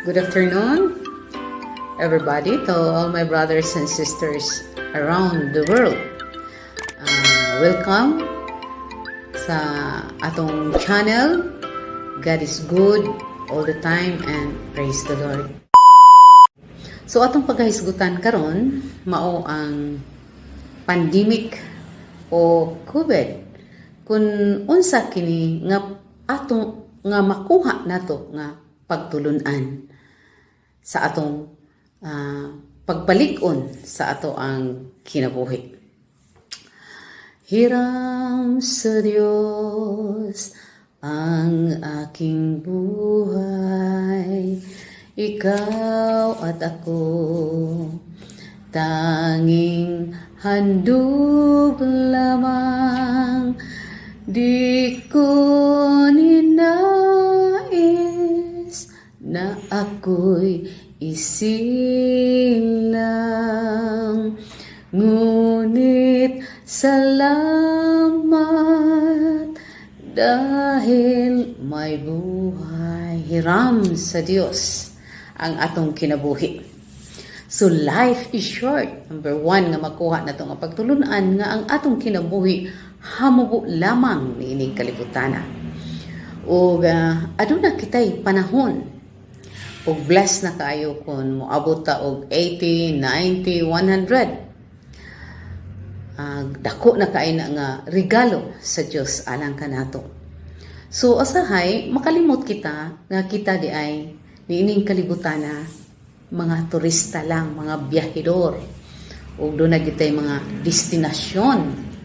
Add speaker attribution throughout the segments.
Speaker 1: Good afternoon, everybody, to all my brothers and sisters around the world. Welcome sa atong channel. God is good all the time and praise the Lord. So atong pagkahisgutan karon mao ang pandemic o COVID. Kung unsa kini nga atong nga makuha nato nga pagtulunan sa atong pagbalikon sa ato ang kinabuhi. Hiram sa Diyos ang aking buhay, ikaw at ako, tanging handog lamang, di ko ninais na ako'y isilang. Ngunit salamat dahil may buhay. Hiram sa Diyos ang atong kinabuhi. So life is short. Number one nga makuha nato nga pagtulunan nga ang atong kinabuhi hamubo lamang niining kalibutana. Ug aduna kitay panahon ug bless na kaayo kung moabot ta og 80, 90, 100. Dako na kaayo na nga regalo sa Dios alang kanato. So asahay makalimot kita nga kita di ay niining kalibutana mga turista lang, mga biyahedor. Ug duna kitay mga destinasyon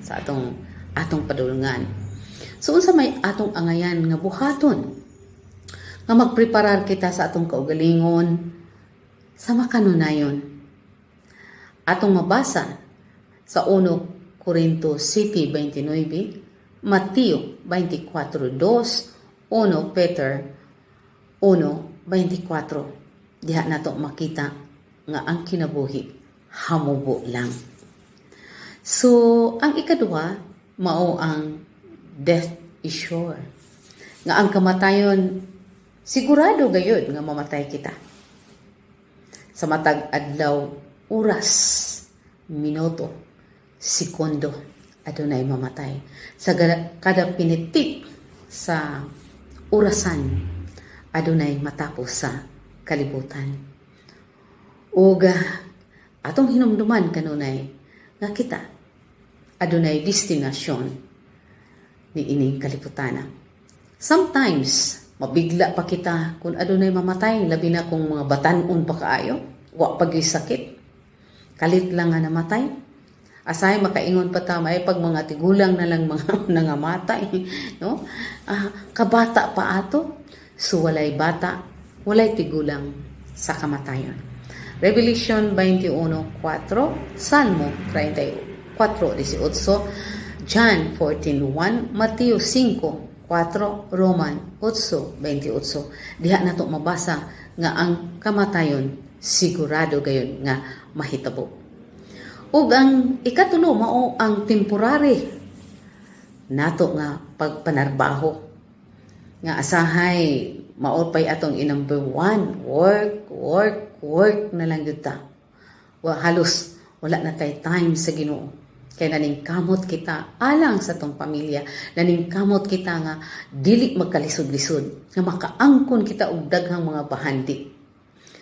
Speaker 1: sa atong atong padulngan. So unsa may atong angayan nga buhaton? Nga magpreparar kita sa atong kaugalingon sa makanunayon. Atong mabasa sa 1 Corinto 7:29, Mateo 24:2, 1 Peter 1:24. Diha nato makita nga ang kinabuhi hamubo lang. So, ang ikaduha, mao ang death is sure. Nga ang kamatayon, sigurado gayud nga mamatay kita. Sa matag adlaw, oras, minuto, segundo, adunay mamatay. Sa kada pinitik sa orasan, adunay matapos sa kalibutan. Ug atong hinumduman kanunay nga kita adunay destinasyon ni ining kalibutana. Sometimes mabigla pa kita kung adunay mamatay, labi na kung mga batan-on pa kaayo, wa pa gyud sakit. Kalit lang nga namatay. Asahay makaingon pa ta may pag mga tigulang na lang mga nangamatay, no? Kabata pa ato. So walay bata, walay tigulang sa kamatayon. Revelation 21:4, Salmo 34:18, John 14:1, Mateo 5:4, Roman 8:28. Diha nato mabasa nga ang kamatayon sigurado gayon nga mahitabo. Ug ang ikatulo mao ang temporary nato nga pagpanarbaho nga asahay mao pay atong i-number one, work, work, work na lang gyud ta. Wa halos wala na tay time sa Ginoo kay naningkamot kita alang sa atong pamilya, naningkamot kita nga dili magkalisod-lisod, nga makaangkon kita og daghang mga bahandi.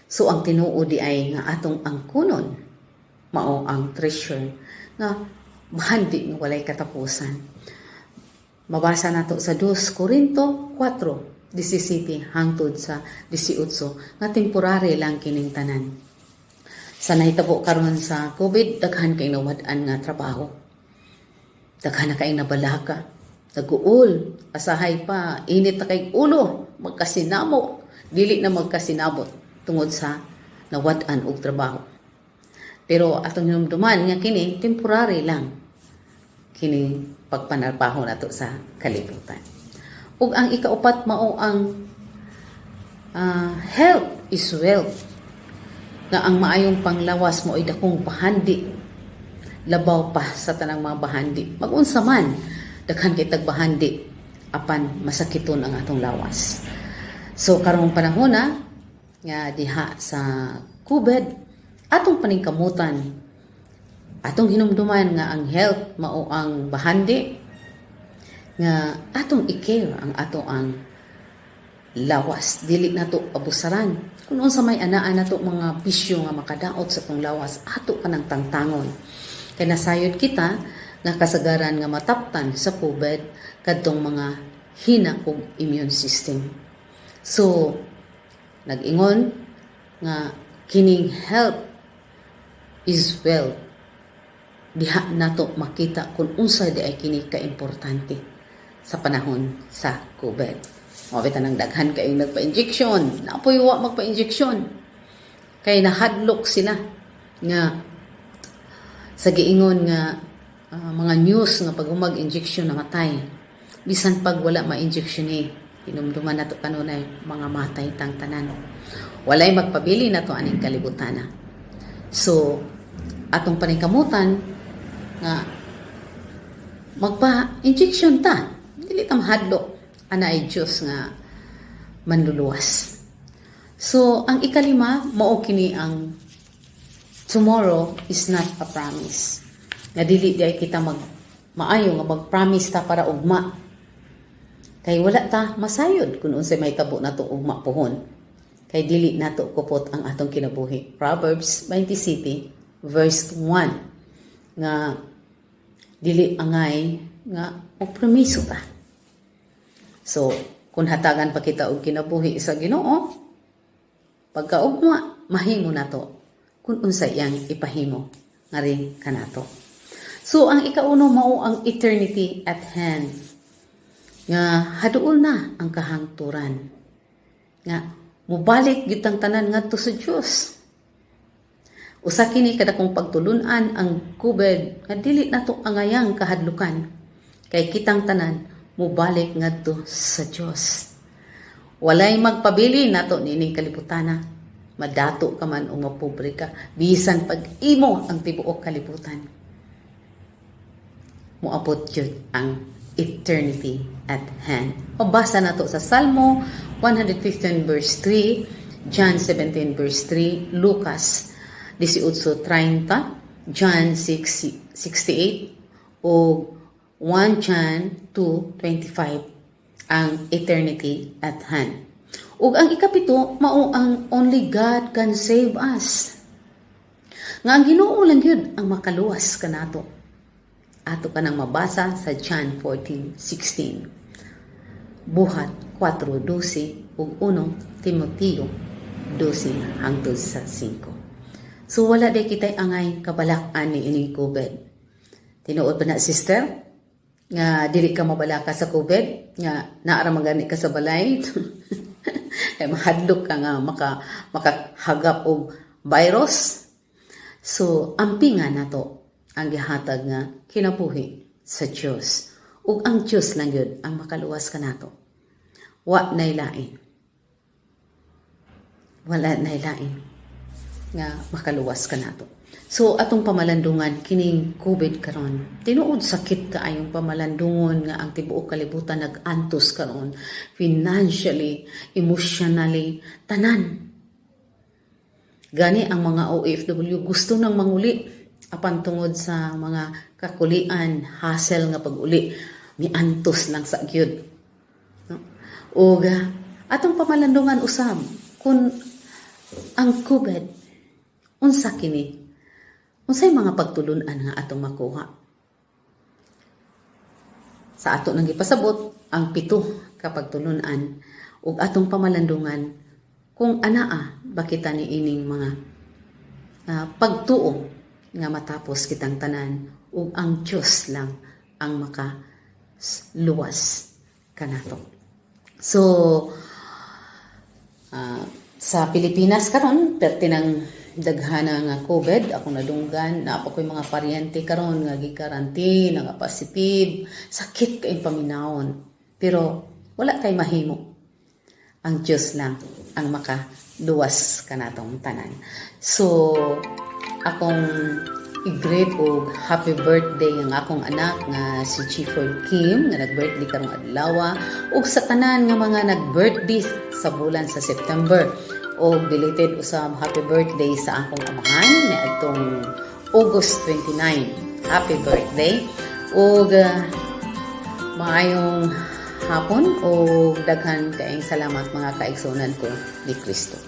Speaker 1: So ang tinuod di ay nga atong angkunon mao ang treasure nga bahandi nga walay katapusan. Mabasa nato sa 2 Corinto 4:17 hangtod sa 18 nga temporary lang kining tanan. Sa nahitabo karon sa COVID, daghan kay nawad-an nga trabaho. Daghan na kay nabalaka. Naguol, asahay pa, init na kay ulo, magkasinamo, dili na magkasinabot tungod sa nawad-an og trabaho. Pero atong hinumduman nga kini temporary lang kini pagpanarbaho nato sa kalibutan. Ug ang ikaupat mao ang health is wealth. Nga ang maayong panglawas mo ay dakong bahandi labaw pa sa tanang mga bahandi. Magunsa man, daghan kay tag bahandi apan masakiton ang atong lawas. So karong panahon na Nga diha sa COVID, atong paningkamutan, atong hinumduman nga ang health mao ang bahandi, nga atong i-care ang ato ang lawas. Dili nato abusaran kung unsa may anaa nato mga bisyo nga makadaot sa atong lawas. Ato kanang tangtangon kay nasayod kita nga kasagaran nga mataptan sa COVID kadtong mga hina og immune system. So nag-ingon nga kining health is wealth. Diha nato makita kung unsa di ay kini kaimportante sa panahon sa COVID. Mao bitaw nang daghan kayong nagpa-injection. Naa poy wa magpa-injection. Kay nahadlok sila nga sa giingon nga mga news nga pag mag-injection, namatay. Bisan pag wala ma-injection eh, hinumduman nato kanunay mga matay tang tanan. Walay magpabili nato aning kalibutana. So, atong paningkamutan nga magpa-injection ta. Dili ta mahadlok. Ana ay Diyos nga manluluwas. So, ang ikalima, mao kini ang tomorrow is not a promise. Nga dili di ay kita mag maayo nga mag-promise ta para ugma. Kay wala ta masayod kung unsay mahitabo nato ugma pohon. Kay dili nato kupot ang atong kinabuhi. Proverbs 27 verse 1 nga dili angay nga magpromiso ta. So, kung hatagan pa kita og kinabuhi sa Ginoo, pagkaugma, mahimo nato kung unsa iyang ipahimo ngari kanato. So, ang ikauno mao ang eternity at hand. Nga haduol na ang kahangturan. Nga mubalik gyud tang tanan ngadto sa Dios. Usa kini kadakong pagtulunan ang COVID nga dili nato angayang kahadlukan. Kay kitang tanan mubalik ngadto sa Dios. Walay magpabili nato niining kalibutana. Madato ka man o mapobre ka, bisan pag imo ang tibuok kalibutan. Moabot gyud ang eternity at hand. Mabasa nato sa Salmo 115 verse 3, John 17 verse 3, Lucas 18:30, John 6:68 o 1 John 2:25, ang eternity at hand. Ug ang ikapito mao ang only God can save us. Nga ang Ginoo lang gyud ang makaluwas kanato. Ato kanang mabasa sa John 14:16. Buhat 4:12 ug 1 Timoteo 12 hangtod sa 5. So wala day kitay angay kabalak-an ni ining COVID. Tinuod ba na, sister? Nga dili ka mabalaka sa COVID, nga naara man gani ka sa balay. Kay mahadlok ka nga makahagap og virus. So ampinga nato ang gihatag nga kinabuhi sa Dios. Ug ang Dios lang gyud ang makaluwas kanato. Wa nay lain. Wala nay lain nga makaluwas kanato. So atong pamalandungan kining COVID karon. Tinuod sakit kaayong pamalandungon nga ang tibuok kalibutan nag-antos karon, financially, emotionally, tanan. Gani ang mga OFW gusto nang manguli apan tungod sa mga kakulian, hassle nga pag-uli, miantos lang sa gyud. No? Ug atong pamalandungan usab kung ang COVID, unsa kini, unsay mga pagtulunan nga atong makuha sa ato nang gipasabot ang pito ka pagtulunan, ug atong pamalandungan kung anaa ba kita ni ining mga pagtuo nga matapos kitang tanan ug ang Dios lang ang makaluwas kanato. So sa Pilipinas karon perti ng daghana nga COVID akong nadunggan. Naa pa ko'y mga paryente karon nga gi-quarantine, nga positive. Sakit kay paminawon, pero wala kay mahimo. Ang Diyos lang ang makaluwas kanatong tanan. So akong i-greet og happy birthday ang akong anak nga si Chifford Kim nga nag-birthday karong adlaw, ug sa tanan nga mga nag-birthday sa bulan sa September. O belated usab happy birthday sa akong amahan niadtong August 29. Happy birthday. Ug maayong hapon o daghan kaayong salamat, mga kaigsunan ko ni Kristo.